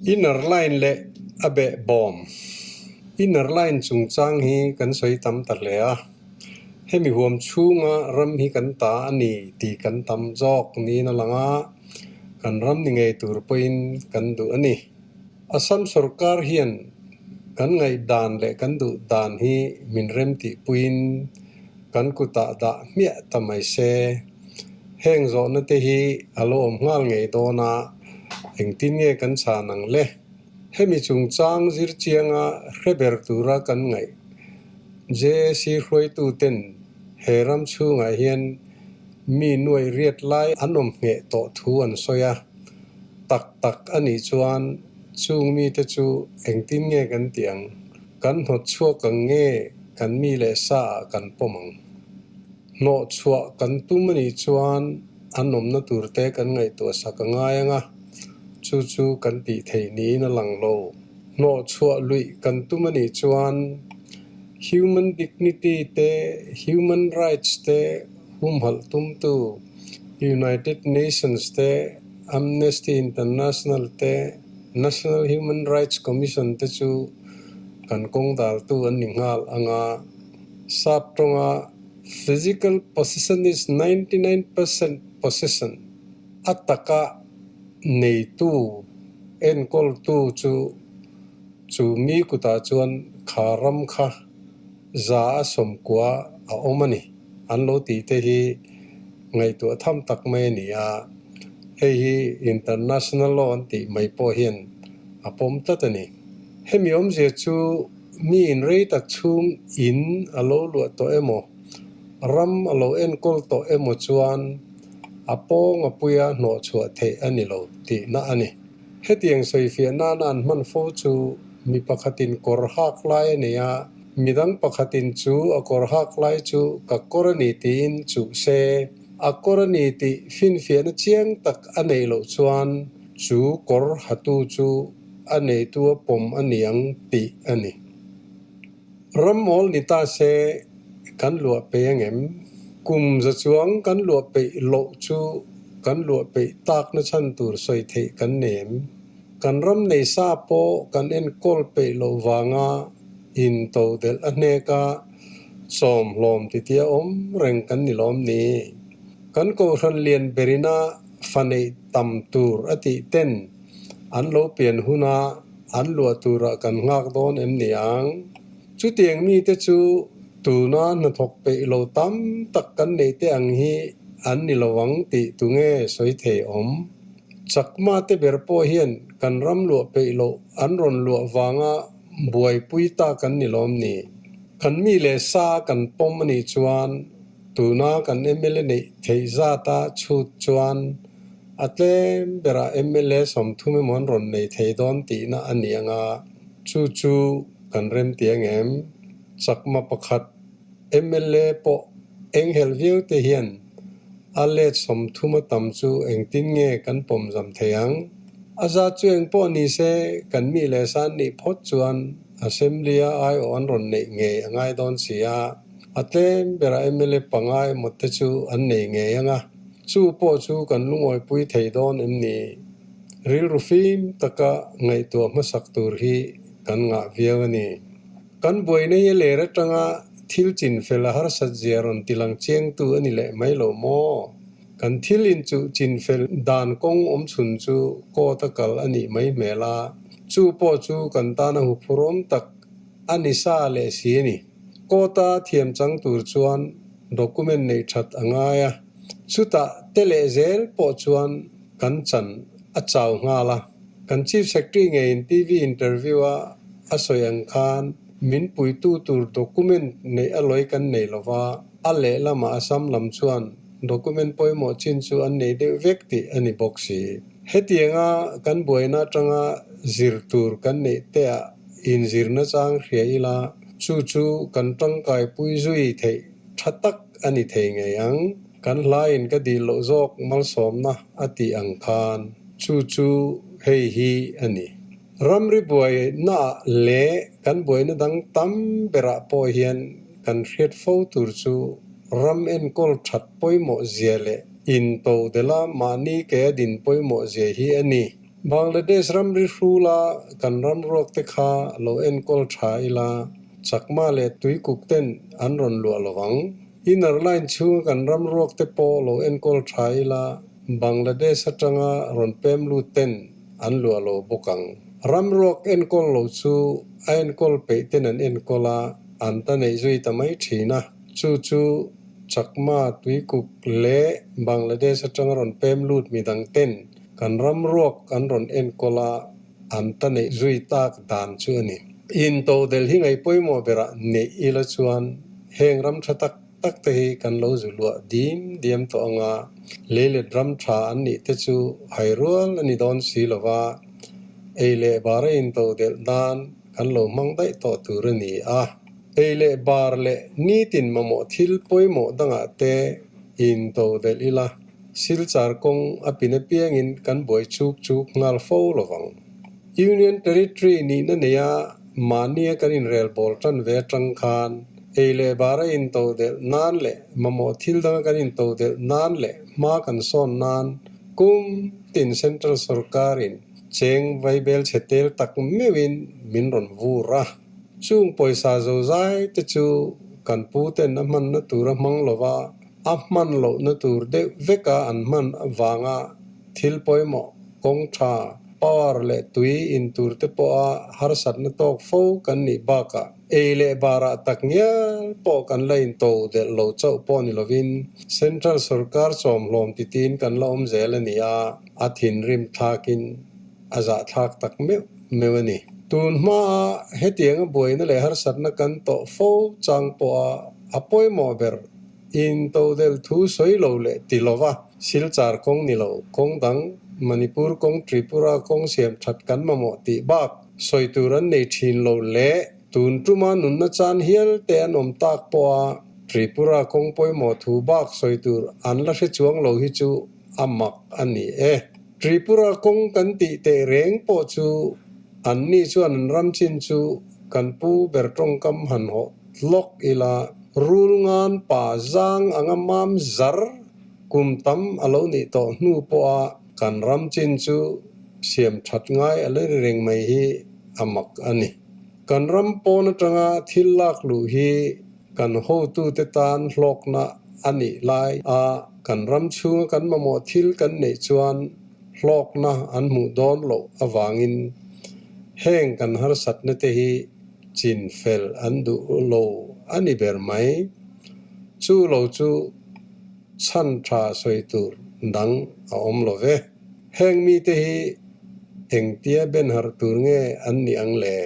Inner line leh a behbawm. Inner line chungchang hi kan sawi tam ta hle a, hemi huam chhunga ram hi kan ta a ni tih kan tam zawk niin a lang a, kan ram ni ngei tur pawhin kan duh a ni. Assam sorkar hian kan ngaihdan leh kan duh dan hi min remtihpuiin kan kutah dah hmiah ta mai se. Heng zawhna te hi a lo awm nghal ngei dawn a, engtin nge kan chhan ang le? Hemi chungchang zir chianga hre ber tura kan ngaih JAC hruaituten he ram chhungah hian mi nuaih riat lai an awm ngheh tawh thu an sawi a, tak tak a nih chuan chung mite chu engtin nge kan tih ang? Kan hnawt chhuak ang nge kan mi leh sa ah kan pawm ang? Hnawh chhuah kan tum a nih chuan an awmna tur te kan ngaihtuah sak a ngai ang a, chu chu kan tih theih niin a lang lo. Hnawh chhuah luih kan tum a nih chuan human dignity te, human rights te humhalh tumtu United Nations te, Amnesty International te, National Human Rights Commission te chu kan kawng daltu an ni nghal ang a. Sap tawnga physical possession is 99% possession a taka neitu enkawltu chu chu mi kutah chuan kha ram kha za a sawmkua a awm a ni an lo tih te hi ngaihtuah tham tak mai a ni a, hei hi international law an tih mai pawh hian a pawm tlat a ni. Hemi awmzia chu Mi in rei tak chhung in a lo luah tawh emaw, ram a lo enkawl tawh emaw chuan a pawng a puia hnawh chhuah theih a ni lo tihna a ni. Hetiang sawifiah nana an hman fo chu mi pakhatin kawr hak lai a nei a, midang pakhatin chu a kawr hak lai chu ka kawr a ni tiin chuh se, a kawr a ni tih finfiahna chiang tak a neih loh chuan chu kawr hatu chu a neitu a pawm a niang tih a ni. Ram mawl ni ta se kan luah peih ang em? Kum za chuang kan luah peih loh chu kan luah peih takna chhan tur sawi theih kan nei em? Kan ram nei sa pawh kan enkawl peih loh vanga into delh a hnek a, sawm hlawm titia awm reng kan ni lawm ni? Kan kohhran lian berina fa neih tam tur a tih ten An lo pian huna an luah turah kan nghak dawn em ni ang? Chutiang mite chu tuna hnathawk peih lo tam tak kan neih te ang hi an ni lo ang tih tunge sawi thei awm? Chakma te ber pawh hian kan ram luah peih loh an rawn luah vanga buaipui ta kan ni lawm ni? Kan mi leh sa kan pawm a nih chuan Tuna kan mla neih theih zata chhut chuan a tlem berah mla 30 emaw an rawn nei thei dawn tihna a ni ang a, chu chu kan remti ang em? Chakma pakhat mla pawh enghelh viau te hian a let 30 a tam chu engtin nge kan pawmzam thei ang? A zat chu eng pawh ni se kan mi leh san nih phawt chuan Assembly-a aiawh an rawn neih ngei a ngai dawn si a. A tlem berah mla pangai emaw te chu an nei ngei ang a, chu pawh chu kan lungawipui thei dawn em ni? Rilru fim taka ngaihtuah hmasak tur hi kan ngah viau a ni. Kan buaina hi a ler atanga thil chinfel a harsat zia rawn tilang chiangtu a ni leh mai lo maw? Kan thil inchuh chinfel dan kawng awm chhun chu court a kal a nih mai hmel a, chu pawh chu kan tana huphurawm tak a ni sa leh si a ni. Court-a thiam chang tur chuan document neih that a ngai a, chutah te leh zel pawh chuan kan chan a chau nghal a. Kan Chief Secretary ngeiin TV interview-a a sawi ang khan min puitu tur document neih a lawi kan nei lo va, a lehlamah Assam lam chuan document pawimawh chin chu an nei deuh vek tih a ni bawk si. Hetianga kan buaina atanga zir tur kan neih teah Inzirna chang hria ila, chu chu kan tangkaipui zui theih tha tak a ni thei ngei ang. Kan hlaiin ka dil loh zawk malsawmna a tih ang khan chu chu hei hi a ni. Ramri buainaah leh kan buaina dang tam berah pawh hian kan hriat fo tur chu ram enkawl that pawimawh zia leh into dela mahni ke a din pawimawh zia hi a ni. Bangladesh ramri hrula kan ram ruak te kha lo enkawl tha ila, Chakma leh Tuikuk ten an rawn luah lo ang. Inner Line chhunga kan ram ruak te pawh lo enkawl tha ila, Bangladesh atanga rawn pem lut ten an luah lo bawk ang. Ram ruak enkawl lo chu a enkawl peih ten an enkawl a, an ta neih zui ta mai thin a. Chu chu Chakma, Tuikuk leh Bangladesh atanga rawn pem lut midang ten kan ram ruak an rawn enkawl a, an ta neih zui tak dan chu a ni. Intodelh hi ngaih pawimawh berah neih ila chuan heng ram tha tak tak te hi kan lo zu luah dim diam tawh ang a, leilet ram tha an nih te chu hai rual a ni dawn si lo va, ei leh bar a intodelh nan kan lo hmang daih tawh tur a ni a. Ei leh bar leh nitin mamawh thil pawimawh dangah te intodelh ila, Silchar kawng a pin apiangin kan buai chuk chuk nghal fo lo vang. Union Territory nihna neia mahnia kan inrel bawl tan ve atang khan ei leh bar a intodelh nan leh mamawh thil danga kan intodelh nan leh hma kan sawn nan kum tin Central Sorkarin cheng vaibel chhe tel tak meuhin min rawn vur a. Chung pawisa zozai te chu kan pu ten a hmanna tur a hmang lova, A hman lohna tur deuh veka an hman avanga thil pawimawh, kawng tha, power leh tui in tur te pawha harsatna tawk fo kan nih bakah ei leh barah tak ngial pawh kan la into delh lo chauh pawh ni lovin Central sorkar chawmhlawm titin kan la awm zel a ni a, a thinrim thlakin a zahthlak tak meuh meuh a ni. Tun hmaa hetianga buaina leh harsatna kan tawh fo chang pawha a pawimawh ber Intodelh thu sawi lo leh ti lova Silchar kawng ni lo, kawng dang, Manipur kawng Tripura kawng siam that kan mamawh tih bak sawi tur an nei thin lo leh tun tuma nunna chan hial te an awm tak pawha Tripura kawng pawimawh thu bak sawi tur an la hre chuang lo hi chu a mak a ni e. Tripura kawng kan tih teh reng pawh chu anni chuan an ram chin chu kan pu ber tawngkam han hawh lawk ila rul ngan pa zang anga mam zar kum tam a lo nih tawh hnu pawha kan ram chin chu siam that ngai a la ri reng mai hi a mak a ni. Kan ram pawn atanga thil lak luh hi kan hotute tan hlawkna a nih lai a, kan ram chhunga kan mamawh thil kan neih chuan hlawkna an hmuh dawn loh avangin heng kan harsatna te hi chin fel an duh lo a ni ber mai. Chu lo chu chhan tha sawi tur dang a awm lo ve. Heng mite hi engtia ben harh tur nge an nih ang le?